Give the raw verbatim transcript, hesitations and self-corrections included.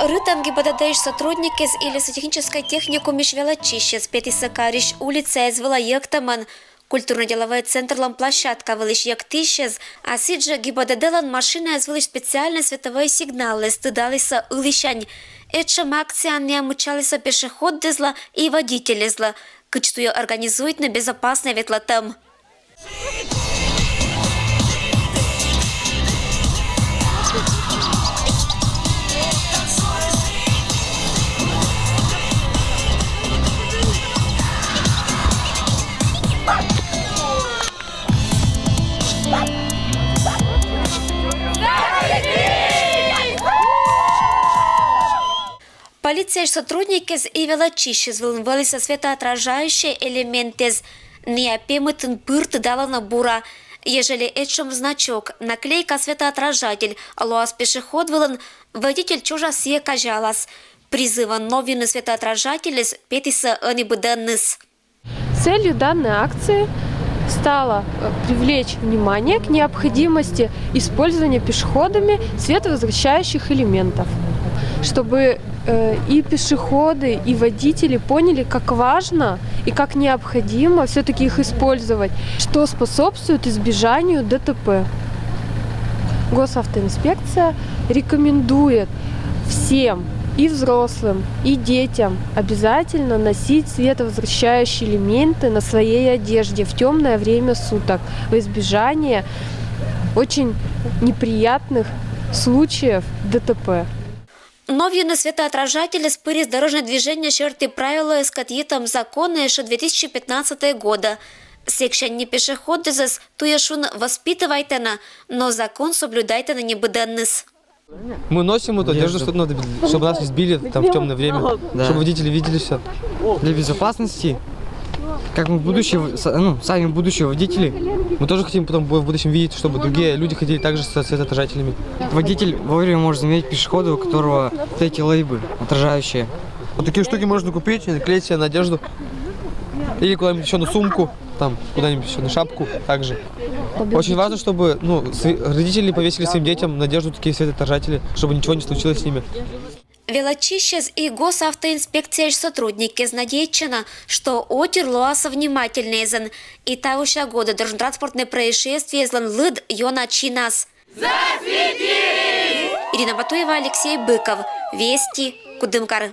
Рытӧм ГИБДД-ысь сотрудникъяс и лесотехническӧй техникумысь велӧдчысьяс петісӧ карысь улицаяс вылӧ йӧктӧмӧн. Культурно-деловӧй центрлӧн площадка вылысь йӧктысьяс, а сідзжӧ ГИБДД-лӧн машинаяс вылысь специальнӧй световӧй сигналъяс тыдалісӧ ылысянь. Этшӧм акцияын найӧ мыччалісӧ пешеходъяслы и водительяслы, кыдз туйӧ организуйтны безопаснӧй ветлӧмтӧм. Полицияысь сотрудникъяс и велӧдчысьяс вылын вӧлісӧ светоотражающӧй элементъяс. Найӧ пемытын пыр тыдалӧны бура. Ежели этшӧм значок, наклейка, светоотражатель лоас пешеход вылын, водитель чужа сійӧ казялас. Призывӧн новйыны светоотражательяс петісӧ ӧні быдӧнныс. Целью данной акции стало, э, привлечь внимание к необходимости использования пешеходами световозвращающих элементов, чтобы, э, и пешеходы, и водители поняли, как важно и как необходимо все-таки их использовать, что способствует избежанию ДТП. Госавтоинспекция рекомендует всем, и взрослым, и детям, обязательно носить световозвращающие элементы на своей одежде в темное время суток во избежание очень неприятных случаев ДТП. Новйыны светоотражательяс пырис дорожнӧй движение серти правилӧяскӧд йитӧм законӧ ещӧ две тысячи пятнадцатого года. Сэксянь нин пешеходъясӧс, туйӧ шуны, воспитывайтӧны, но закон соблюдайтӧны нин быдӧнныс. Мы носим эту одежду, чтобы, надо, чтобы нас не сбили там в темное время, чтобы водители видели все. Для безопасности, как мы будущие, ну, сами будущие водители, мы тоже хотим потом в будущем видеть, чтобы другие люди ходили также со светоотражателями. Водитель вовремя может заметить пешехода, у которого вот эти лейбы отражающие. Вот такие штуки можно купить и наклеить себе на одежду. Или куда-нибудь еще на сумку, там, куда-нибудь еще на шапку также. Очень важно, чтобы, ну, родители повесили своим детям на одежду такие светоотражатели, чтобы ничего не случилось с ними. Велӧдчысьяс и Госавтоинспекцияысь сотрудникъяс надейтчӧны, что отир лоас внимательнӧйӧн, и тавося года дорожно-транспортнӧй происшествиеяслӧн лыд ёна чинас. Ирина Батуева, Алексей Быков. Вести. Кудымкар.